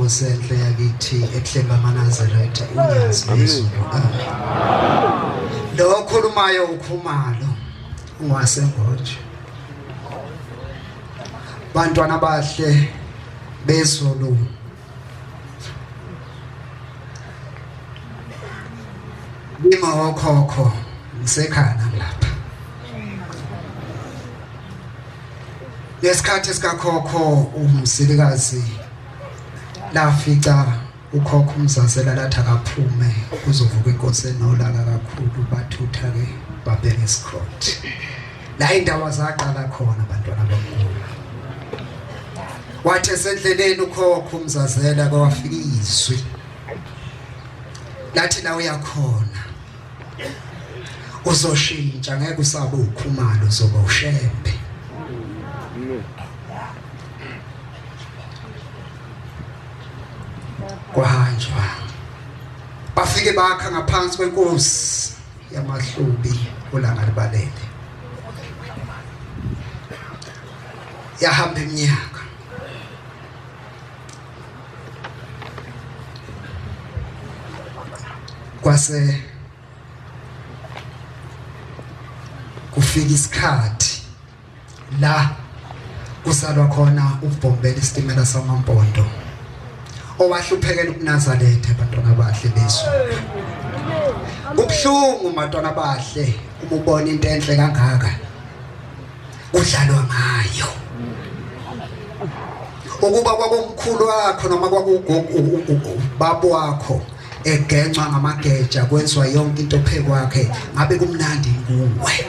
inkosi enhle yakithi ebuhleni bamaNazaretha uNyazi lwezulu. Amen. Lo okhulumayo uKhumalo ungasengoje. Bantwana bahle bezulu Bima okhokho ngisekhaya nami lapha. Ngesikhathi sikakhokho uMzilikazi lafica ukhokho uMzazela lathi akaphume kuzovuka inkosi enolaka kakhulu bathutha ke babheka esikhrothi. La indawo zaqala khona abantwana bamkhulu. Wathi esendleleni ukhokho uMzazela kwafika izwi lathi la uyakhona uzoshintsha ngeke usabe ukhumalo uzoba ushembe. Kwahanjwa bafike bakha ngaphansi kwenkosi yamahlubi ulanga libalele yahamba iminyaka kwase kufika isikhathi la kusalwa khona ukubhombela isitimela samampondo owahluphekela ubuNazaretha abantwana bahle bezulu. Kubuhlungu bantwana bahle uma ubona into enhle kangaka kudlalwa ngayo. Ukuba kwakumkhulu wakho noma kwakugogo baba wakho egencwa ngamageja kwenziwa yonke into phekwakhe ngabe kumnandi kuwe.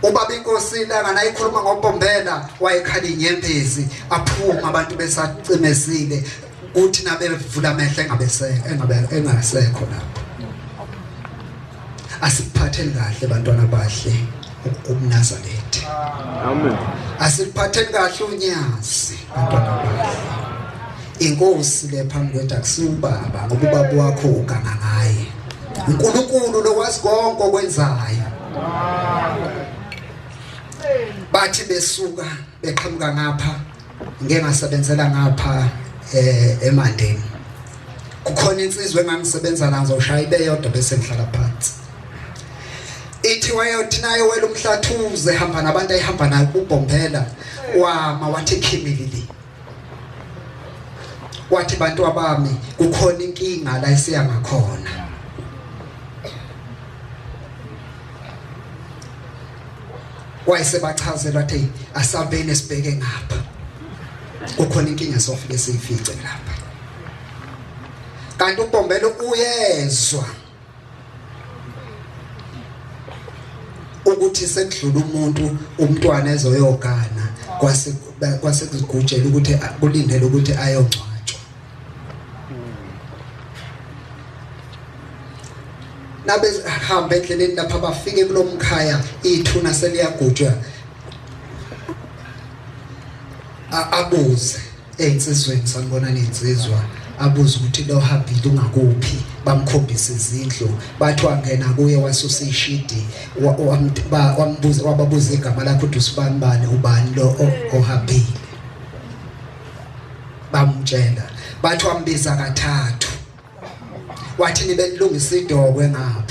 Ubaba inkosi ilanga nayikhuluma ngoBombela wayekhala inyembezi aphuma abantu besacimezile kuthi nabevula amehlo engabese engabe engasekho lapho. Asiphatheni kahle bantwana bahle umNazaretha. Amen. Asiphatheni kahle unyazi bantwana bahle. Inkosi le phambi kwethu akusiwubaba ngoba ubaba wakho uganga ngaye. uNkulunkulu lo wazi konke okwenzayo. Bathi besuka beqhamuka ngapha ngeke ngasebenzela ngapha eh eMandeni. Kukhona insizwa engangisebenza la ngizoshaya ibe yodwa bese ngihlala phansi. Ithi wayothi nayo wela umhlathuze hamba nabantu ayihamba nayo kubhombela wama wathi khimilili. Wathi bantu abami kukhona inkinga la esiya ngakhona. Wayesebachazela wathi asabeni sibheke ngapha. Kukhona inkinga sofike siyifice lapha. Kanti uBhombela uyezwa ukuthi sekudlula umuntu umntwana ezoyogana kwase kwase kuzigujela ukuthi kulindele ukuthi ayongcwatshwa. Nabehamba endleleni lapha bafike kulomkhaya ithuna seliyagujwa abuze Ey'nsizweni sanibonani iy'nsizwa abuze ukuthi lo hambile ungakuphi bamkhombisa izindlu bathi wangena kuye wasusa ishidi wambuza wababuza igama lakhe ukuthi usibani bani ubani lo ohambile bamtshela bathi wambiza kathathu wathi nibe nilungisa idokwe ngapha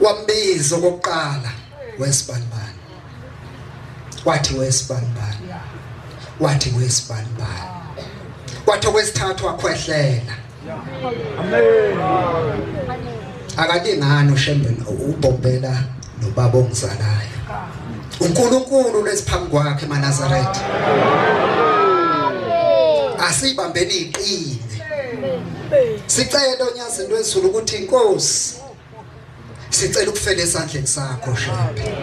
wambiza okokuqala wesibanibani wathi wesibanibani wathi wesibanibani wathi okwesithathu wakhwehlela. Amen. Akalingani uShembe uBombela nobaba ongizalayo. uNkulunkulu lesiphambi kwakhe emaNazaretha. Asibambeni iqine. Sicela onyazini lwezulu ukuthi inkosi sicela ukufela esandleni sakho Shembe.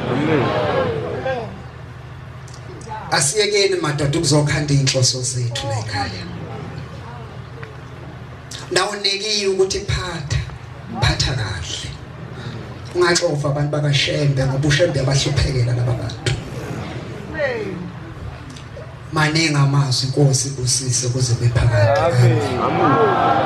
Asiyekeni madoda ukuzokhanda inhloso zethu la ekhaya. Nawunikiwe ukuthi phatha phatha kahle. Ungaxova abantu bakaShembe ngoba uShembe abahluphekela laba bantu. Maningi amazwi inkosi ibusise kuze bephakade. Amen.